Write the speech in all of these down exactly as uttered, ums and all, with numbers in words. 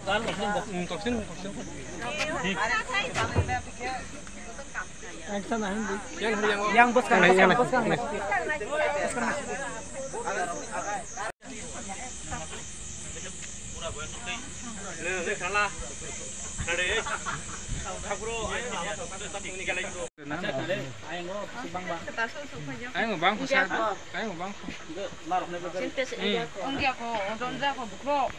Yang bwskang, yang bwskang. Ayang bang ko sa, ayang bang ko.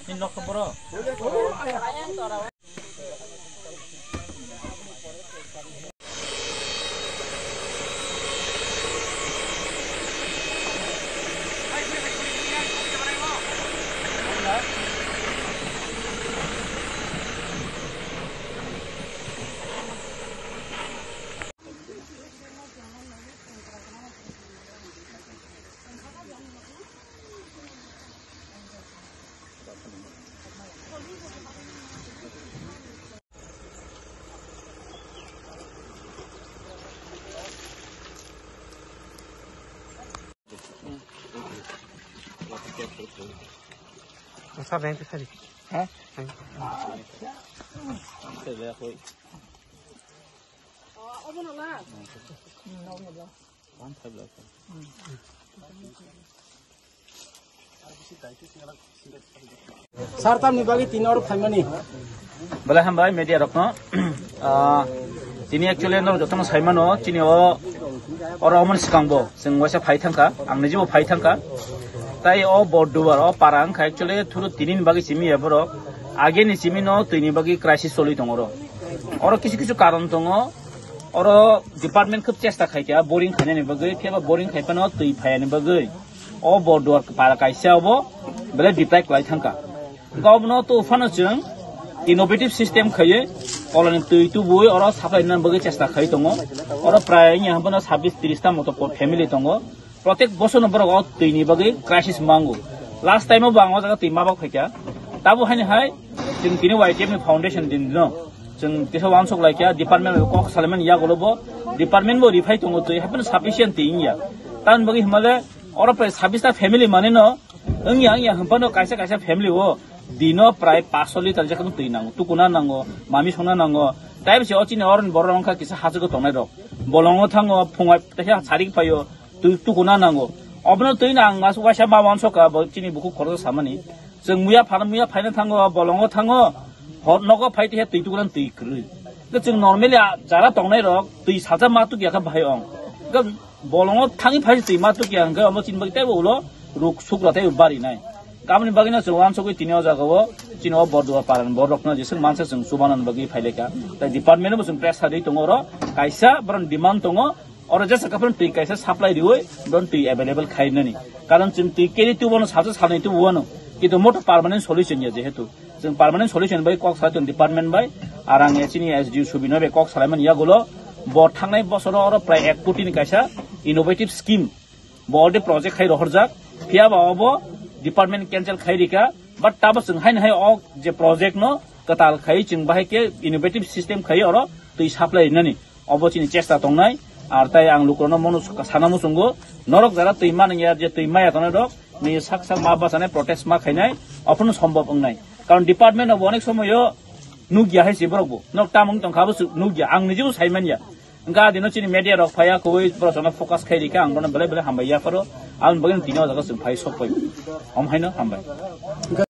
Ni nok bro. Sir, rent sir. Ha? Sir, tamni bagwi tini oro phaimani? Belai hambai media rokno. Ah, tini actually norok jotono saimano, chini o oro omoni swkangbo chwng waisa phai thangkha, ang nijibo phai thangkha. Tai o Bordubar o para wngkha actually thuru tini ni bagwi simi ya borok. Ageni simi no twi ni bagwi crisis choli tongo oro. Oro kisu kisu karon tongo. Oro department khub chesta khaikha boring khainani bagwi, phiya ba boring khai phano twi phayani bagwi. O Bordubar para kaisa obo belai biplai kwlai thangkha. Hwnkhe obono to phano chwng innovative system khaiwi koloni twi tubui oro supply nani bagwi chesta khai tongo. Oro prai wngya hwnphano sabis tris ta moto po-, family tongo. Protek bosorno borok o twi ni bagwi crisis mango. Last time o bo ang o jaga twi mabak phaikha. Tabo haini hai chwng tini Y T F ni foundation din dino. Chwng kisa wansuk laikha department bai kok salaimani yagulo bo department bo riphai tongo twi haphano sufficient twi wngya. Tamoni bagwi hwnmale oro prai sabis ta family manino wngya wngya hwnphano kaisa kaisa family o dino prai paanch sho litre jekheno twi nango, tukuna nango, mami songna nango. Tei bisi o chini oroni borok wngkha kisa hachwk tongnai rok. Bolongo thango phungai teisa sarik phaio. Twi tukuna nango. Obono twi nang mas waisa ma wansoka bo chini bukhuk khoroksa samani. Chwng muya phano muya phaina thango, bolongo thango. Hor nogo phai tei twi tukuna twi kwrwi. Ke chwng normally a jara tongnai rok twi saja ma tukya kha bahai ong. Ke bolongo thangwi phai twi ma tukya hwnkhe omo chini bagwi teibo ulo ruk sukra tei bari nai. Kamni bagwino chwng wansugwi tini o jagao chini o Bordubar parani borokno jeswk mansa chwng chubanani bagwi phailaikha. Tai department bo chwng pressure rwi tongo oro. Kaisa borokni demand tongo. Oro jesa kaphano twi kaisa supply riwi, bono twi available khainani. Karon chwng twi keri tubono sacha salnwi tubuano. Kintu moto permanent solution ya jehetu. Chwng permanent solution bai kok salai tongo department bai. Ar ang chini S D O Subino bai kok salaimani yagulo. Bo thangnai bosoro oro prai ek koti ni kaisa innovative scheme. Bo already project khai rohorjak. Phiya ba obo department cancel khai rika. But tabo chwng haino hai o je project no kwtal khai chwng bahai khe innovative system khai oro twi supply rinani. Obo chini chesta tongnai, ar tai ang lukurokno mono sana muchungo, norok jara twi manwi ya, je twi maya tongnai rok, nini sak sak ma bachanai protest ma khainai, ophano sombop wngnai. Karon department rok bo onek somoyo nukya hai se borok bo, nok tamung tongkha bo nukya, ang nijibo sai manya. Hwnkhe adino chini media rok phaiya, kubui borok jono focus khai rikha, ang bono belai belai hambai yapharo, aboni bagwi tini o jaga chwng phai sok phai. Om haino hambai.